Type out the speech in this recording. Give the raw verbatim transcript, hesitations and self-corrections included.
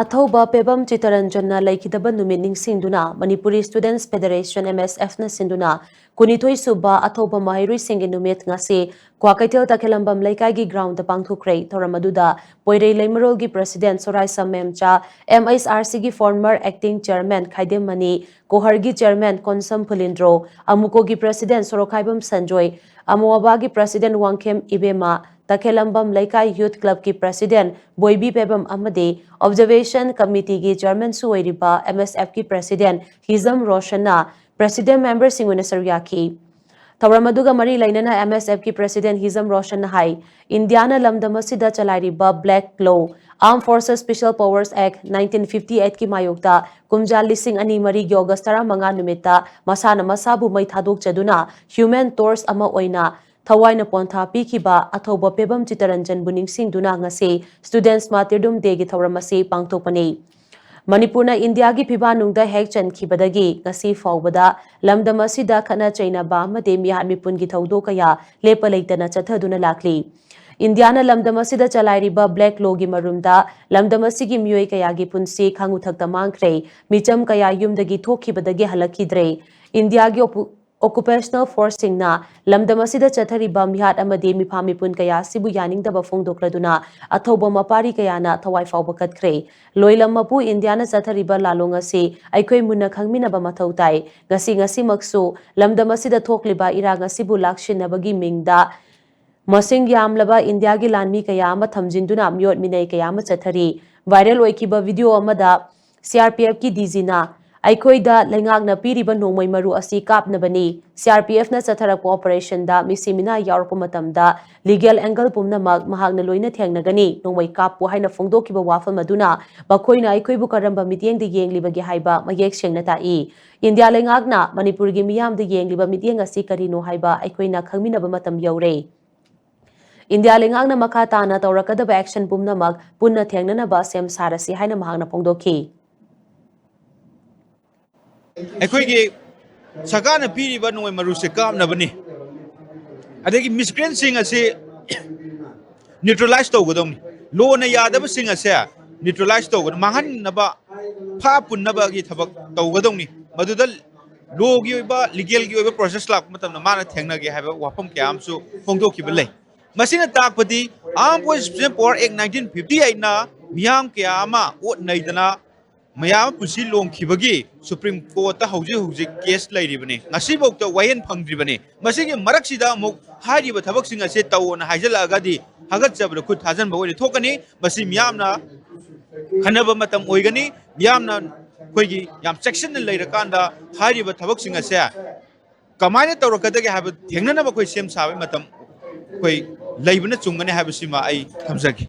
ꯑꯊꯧꯕ ꯄꯦꯕꯝ ꯆꯤꯇꯔꯟꯖꯟꯅ ꯂꯩꯈꯤꯗꯕ ꯅꯨꯃꯤꯠ ꯅꯤꯡꯁꯤꯡꯗꯨꯅ Manipuri ꯁ꯭ꯇꯨꯗꯦꯟꯠꯁ federation, M ꯑꯦꯁ ꯑꯦꯐꯅ ꯁꯤꯟꯗꯨꯅ ꯀꯨꯟꯅꯤꯊꯣꯏ ꯁꯨꯕ ꯑꯊꯧꯕ ꯃꯍꯩꯔꯣꯏꯁꯤꯡꯒꯤ ꯅꯨꯃꯤꯠ ꯉꯁꯤ ꯀ꯭ꯋꯥꯀꯩꯊꯦꯜ ꯇꯈꯦꯂꯝꯕꯝ ꯂꯩꯀꯥꯏꯒꯤ ꯒ꯭ꯔꯥꯎꯟꯗ ꯄꯥꯡꯊꯣꯛꯈ꯭ꯔꯦ꯫ ꯊꯧꯔꯝ ꯑꯗꯨꯗ ꯄꯣꯏꯔꯩ ꯂꯩꯃꯔꯣꯜꯒꯤ president Soraisam Memcha, M H R ꯁꯤꯒꯤ former acting chairman Khaidem Mani, ꯀꯣꯍꯔꯒꯤ ꯆꯤꯌꯔꯃꯦꯟ ꯀꯣꯟꯁꯝ ꯐꯨꯂꯤꯟꯗ꯭ꯔꯣ, ꯑꯃꯨꯀꯣꯒꯤ ꯄ꯭ꯔꯦꯁꯤꯗꯦꯟꯠ ꯁꯣꯔꯣꯛꯈꯥꯏꯕꯝ ꯁꯟꯖꯣꯏ, ꯑꯃꯣꯋꯥꯕꯥꯒꯤ ꯄ꯭ꯔꯦꯁꯤꯗꯦꯟꯠ ꯋꯥꯡꯈꯦꯝ ꯏꯕꯦꯝꯃ, ꯇꯈꯦꯂꯝꯕꯝ ꯂꯩꯀꯥꯏ ꯌꯨꯊ ꯀ꯭ꯂꯕꯀꯤ ꯄ꯭ꯔꯦꯁꯤꯗꯦꯟꯠ ꯕꯣꯏꯕꯤ ꯄꯦꯕꯝ ꯑꯃꯗꯤ ꯑꯣꯕꯖꯔꯕꯦꯁꯟ ꯀꯃꯤꯇꯤꯒꯤ ꯆꯤꯌꯔꯃꯦꯟꯁꯨ ꯑꯣꯏꯔꯤꯕ ꯑꯦꯝ ꯑꯦꯁ ꯑꯦꯐꯀꯤ ꯄ꯭ꯔꯦꯁꯤꯗꯦꯟꯠ ꯍꯤꯖꯝ ꯔꯣꯁꯟꯅ ꯄ꯭ꯔꯦꯁꯤꯗꯦꯟꯠ ꯃꯦꯝꯕꯔꯁꯤꯡ ꯑꯣꯏꯅ ꯁꯔꯨꯛ ꯌꯥꯈꯤ꯫ ꯊꯧꯔꯝ ꯑꯗꯨꯒ ꯃꯔꯤ ꯂꯩꯅꯅ ꯑꯦꯝ ꯑꯦꯁ ꯑꯦꯐꯀꯤ ꯄ꯭ꯔꯦꯁꯤꯗꯦꯟꯠ ꯍꯤꯖꯝ ꯔꯣꯁꯟꯅ ꯍꯥꯏ, ꯏꯟꯗꯤꯌꯥꯅ ꯂꯝꯗꯝ ꯑꯁꯤꯗ ꯆꯂꯥꯏꯔꯤꯕ ꯕ꯭ꯂꯦꯛ ꯂꯣ, Armed Forces Special Powers Act nineteen fifty eight ꯀꯤ ꯃꯥꯌꯣꯛꯇ ꯀꯨꯝꯖꯥ ꯂꯤꯁꯤꯡ ꯑꯅꯤ ꯃꯔꯤꯒꯤ ꯑꯣꯒꯁ꯭ꯠ ꯇꯔꯥꯃꯉꯥ ꯅꯨꯃꯤꯠꯇ ꯃꯁꯥꯅ ꯃꯁꯥꯕꯨ ꯃꯩ ꯊꯥꯗꯣꯛꯆꯗꯨꯅ ꯍ꯭ꯌꯨꯃꯦꯟ ꯇꯣꯔꯆ ꯑꯃ ꯑꯣꯏꯅ ꯊꯋꯥꯏꯅ ꯄꯣꯟꯊꯥ ꯄꯤꯈꯤꯕ ꯑꯊꯧꯕ ꯄꯦꯕꯝ ꯆꯤꯇꯔꯟꯖꯟꯕꯨ ꯅꯤꯡꯁꯤꯡꯗꯨꯅ ꯉꯁꯤ ꯁ꯭ꯇꯨꯗꯦꯟꯠꯁ ꯃꯥꯔꯇꯤꯔꯗꯨꯝ ꯗꯦꯒꯤ ꯊꯧꯔꯝ ꯑꯁꯤ ꯄꯥꯡꯊꯣꯛꯄꯅꯤ꯫ ꯃꯅꯤꯄꯨꯔꯅ ꯏꯟꯗꯤꯌꯥꯒꯤ ꯐꯤꯕꯥꯟꯅꯨꯡꯗ ꯍꯦꯛ ꯆꯟꯈꯤꯕꯗꯒꯤ ꯉꯁꯤ ꯐꯥꯎꯕꯗ ꯂꯝꯗꯝ ꯑꯁꯤꯗ ꯈꯠꯅ ꯆꯩꯅꯕ ꯑꯃꯗꯤ ꯃꯤꯍꯥꯠ ꯃꯤꯄꯨꯟꯒꯤ ꯊꯧꯗꯣꯛ ꯀꯌꯥ ꯂꯦꯞꯄ ꯂꯩꯇꯅ ꯆꯠꯊꯗꯨꯅ ꯂꯥꯛꯂꯤ꯫ ꯏꯟꯗꯤꯌꯥꯅ ꯂꯝꯗꯝ ꯑꯁꯤꯗ ꯆꯂꯥꯏꯔꯤꯕ ꯕ꯭ꯂꯦꯛ ꯂꯣꯒꯤ ꯃꯔꯨꯝꯗ ꯂꯝꯗꯝ ꯑꯁꯤꯒꯤ ꯃꯤꯑꯣꯏ ꯀꯌꯥꯒꯤ ꯄꯨꯟꯁꯤ ꯈꯥꯡꯉꯨꯊꯛꯇ ꯃꯥꯡꯈ꯭ꯔꯦ꯫ ꯃꯤꯆꯝ ꯀꯌꯥ ꯌꯨꯝꯗꯒꯤ ꯊꯣꯛꯈꯤꯕꯗꯒꯤ ꯍꯜꯂꯛꯈꯤꯗ꯭ꯔꯦ꯫ ꯏꯟꯗꯤꯌꯥꯒꯤ ꯑꯣꯄꯨ-, ꯑꯣꯀꯨꯄꯦꯁꯅꯦꯜ ꯐꯣꯔꯁꯁꯤꯡꯅ ꯂꯝꯗꯝ ꯑꯁꯤꯗ ꯆꯠꯊꯔꯤꯕ ꯃꯤꯍꯥꯠ ꯑꯃꯗꯤ ꯃꯤꯐꯥ ꯃꯤꯄꯨꯟ ꯀꯌꯥ ꯑꯁꯤꯕꯨ ꯌꯥꯅꯤꯡꯗꯕ ꯐꯣꯡꯗꯣꯛꯂꯗꯨꯅ ꯑꯊꯧꯕ ꯃꯄꯥꯔꯤ ꯀꯌꯥꯅ ꯊꯋꯥꯏ ꯐꯥꯎꯕ ꯀꯠꯈ꯭ꯔꯦ꯫ ꯂꯣꯏꯂꯝ ꯃꯄꯨ, ꯏꯟꯗꯤꯌꯥꯅ ꯆꯠꯊꯔꯤꯕ ꯂꯥꯂꯣꯡ ꯑꯁꯤ ꯑꯩꯈꯣꯏ ꯃꯨꯟꯅ ꯈꯪꯃꯤꯟꯅꯕ ꯃꯊꯧ ꯇꯥꯏ꯫ ꯉꯁꯤ, ꯉꯁꯤꯃꯛꯁꯨ ꯂꯝꯗꯝ ꯑꯁꯤꯗ ꯊꯣꯛꯂꯤꯕ ꯏꯔꯥꯡ ꯑꯁꯤꯕꯨ ꯂꯥꯛꯁꯤꯟꯅꯕꯒꯤ ꯃꯤꯡꯗ ꯃꯁꯤꯡ ꯌꯥꯝꯂꯕ ꯏꯟꯗꯤꯌꯥꯒꯤ ꯂꯥꯟꯃꯤ ꯀꯌꯥ ꯑꯃ ꯊꯝꯖꯤꯟꯗꯨꯅ ꯃꯤꯑꯣꯠ ꯃꯤꯅꯩ ꯀꯌꯥ ꯑꯃ ꯆꯠꯊꯔꯤ꯫ ꯚꯥꯏꯔꯦꯜ ꯑꯣꯏꯈꯤꯕ ꯚꯤꯗꯤꯑꯣ ꯑꯃꯗ ꯁꯤ ꯑꯥꯔ ꯄꯤ ꯑꯦꯐꯀꯤ ꯗꯤ ꯖꯤꯅ ꯑꯩꯈꯣꯏꯗ ꯂꯩꯉꯥꯛꯅ ꯄꯤꯔꯤꯕ ꯅꯣꯡꯃꯩ ꯃꯔꯨ ꯑꯁꯤ ꯀꯥꯞꯅꯕꯅꯤ꯫ ꯁꯤ ꯑꯥꯔ ꯄꯤ ꯑꯦꯐꯅ ꯆꯠꯊꯔꯛꯄ ꯑꯣꯄꯔꯦꯁꯟꯗ ꯃꯤꯁꯤ ꯃꯤꯅꯥ ꯌꯥꯎꯔꯛꯄ ꯃꯇꯝꯗ ꯂꯤꯒꯦꯜ ꯑꯦꯡꯒꯜ ꯄꯨꯝꯅꯃꯛ ꯃꯍꯥꯛꯅ ꯂꯣꯏꯅ ꯊꯦꯡꯅꯒꯅꯤ, ꯅꯣꯡꯃꯩ ꯀꯥꯞꯄꯨ ꯍꯥꯏꯅ ꯐꯣꯡꯗꯣꯛꯈꯤꯕ ꯋꯥꯐꯝ ꯑꯗꯨꯅ ꯃꯈꯣꯏꯅ ꯑꯩꯈꯣꯏꯕꯨ ꯀꯔꯝꯕ ꯃꯤꯠꯌꯦꯡꯗ ꯌꯦꯡꯂꯤꯕꯒꯦ ꯍꯥꯏꯕ ꯃꯌꯦꯛ ꯁꯦꯡꯅ ꯇꯥꯛꯏ꯫ ꯏꯟꯗꯤꯌꯥ ꯂꯩꯉꯥꯛꯅ ꯃꯅꯤꯄꯨꯔꯒꯤ ꯃꯤꯌꯥꯝꯗ ꯌꯦꯡꯂꯤꯕ ꯃꯤꯠꯌꯦꯡ ꯑꯁꯤ ꯀꯔꯤꯅꯣ ꯍꯥꯏꯕ ꯑꯩꯈꯣꯏꯅ ꯈꯪꯃꯤꯟꯅꯕ ꯃꯇꯝ ꯌꯧꯔꯦ꯫ ꯏꯟꯗꯤꯌꯥ ꯂꯩꯉꯥꯛꯅ ꯃꯈꯥ ꯇꯥꯅ ꯇꯧꯔꯛꯀꯗꯕ ꯑꯦꯛꯁꯟ ꯄꯨꯝꯅꯃꯛ ꯄꯨꯟꯅ ꯊꯦꯡꯅꯅꯕ ꯁꯦꯝ ꯁꯥꯔꯁꯤ ꯍꯥꯏꯅ ꯃꯍꯥꯛꯅ ꯐꯣꯡꯗꯣꯛꯈꯤ꯫ ꯑꯩꯈꯣꯏꯒꯤ ꯁꯔꯀꯥꯔꯅ ꯄꯤꯔꯤꯕ ꯅꯣꯡꯃꯩ ꯃꯔꯨꯁꯦ ꯀꯥꯞꯅꯕꯅꯤ, ꯑꯗꯒꯤ ꯃꯤꯁꯀ꯭ꯔꯦꯟꯁꯤꯡ ꯑꯁꯤ ꯅ꯭ꯌꯨꯇ꯭ꯔꯦꯂꯥꯏꯁ ꯇꯧꯒꯗꯧꯅꯤ꯫ ꯂꯣꯅ ꯌꯥꯗꯕꯁꯤꯡ ꯑꯁꯦ ꯅ꯭ꯌꯨꯇ꯭ꯔꯦꯂꯥꯏꯁ ꯇꯧꯒꯅꯤ, ꯃꯥꯡꯍꯟꯅꯕ, ꯐꯥ ꯄꯨꯟꯅꯕꯒꯤ ꯊꯕꯛ ꯇꯧꯒꯗꯧꯅꯤ꯫ ꯃꯗꯨꯗ ꯂꯣꯒꯤ ꯑꯣꯏꯕ, ꯂꯤꯒꯦꯜꯒꯤ ꯑꯣꯏꯕ ꯄ꯭ꯔꯣꯁꯦꯁ ꯂꯥꯛꯄ ꯃꯇꯝꯗ ꯃꯥꯅ ꯊꯦꯡꯅꯒꯦ ꯍꯥꯏꯕ ꯋꯥꯐꯝ ꯀꯌꯥ ꯑꯃꯁꯨ ꯐꯣꯡꯗꯣꯛꯈꯤꯕ ꯂꯩ꯫ ꯃꯁꯤꯅ ꯇꯥꯛꯄꯗꯤ Armed Forces Special Power Act nineteen fifty eight ꯅ ꯃꯤꯌꯥꯝ ꯀꯌꯥ ꯑꯃ ꯑꯣꯠ ꯅꯩꯗꯅ ꯃꯌꯥꯝ ꯑꯃ ꯄꯨꯟꯁꯤ ꯂꯣꯝꯈꯤꯕꯒꯤ ꯁꯨꯄ꯭ꯔꯤꯝ ꯀꯣꯔꯠꯇ ꯍꯧꯖꯤꯛ ꯍꯧꯖꯤꯛ ꯀꯦꯁ ꯂꯩꯔꯤꯕꯅꯤ, ꯉꯁꯤꯐꯥꯎꯗ ꯋꯥꯌꯦꯜ ꯐꯪꯗ꯭ꯔꯤꯕꯅꯤ꯫ ꯃꯁꯤꯒꯤ ꯃꯔꯛꯁꯤꯗ ꯑꯃꯨꯛ ꯍꯥꯏꯔꯤꯕ ꯊꯕꯛꯁꯤꯡ ꯑꯁꯦ ꯇꯧꯑꯣꯅ ꯍꯥꯏꯖꯤꯜꯂꯛꯑꯒꯗꯤ ꯊꯥꯒꯠꯆꯕꯗ ꯈꯨꯠ ꯊꯥꯖꯟꯕ ꯑꯣꯏꯅ ꯊꯣꯛꯀꯅꯤ꯫ ꯃꯁꯤ ꯃꯤꯌꯥꯝꯅ ꯈꯟꯅꯕ ꯃꯇꯝ ꯑꯣꯏꯒꯅꯤ꯫ ꯃꯤꯌꯥꯝꯅ ꯑꯩꯈꯣꯏꯒꯤ ꯌꯥꯝ ꯆꯦꯛꯁꯤꯟꯅ ꯂꯩꯔꯀꯥꯟꯗ ꯍꯥꯏꯔꯤꯕ ꯊꯕꯛꯁꯤꯡ ꯑꯁꯦ ꯀꯃꯥꯏꯅ ꯇꯧꯔꯛꯀꯗꯒꯦ ꯍꯥꯏꯕ ꯊꯦꯡꯅꯅꯕ ꯑꯩꯈꯣꯏ ꯁꯦꯝ ꯁꯥꯕꯒꯤ ꯃꯇꯝ ꯑꯩꯈꯣꯏ ꯂꯩꯕꯅ ꯆꯨꯝꯒꯅꯤ ꯍꯥꯏꯕꯁꯤꯃ ꯑꯩ ꯊꯝꯖꯒꯦ꯫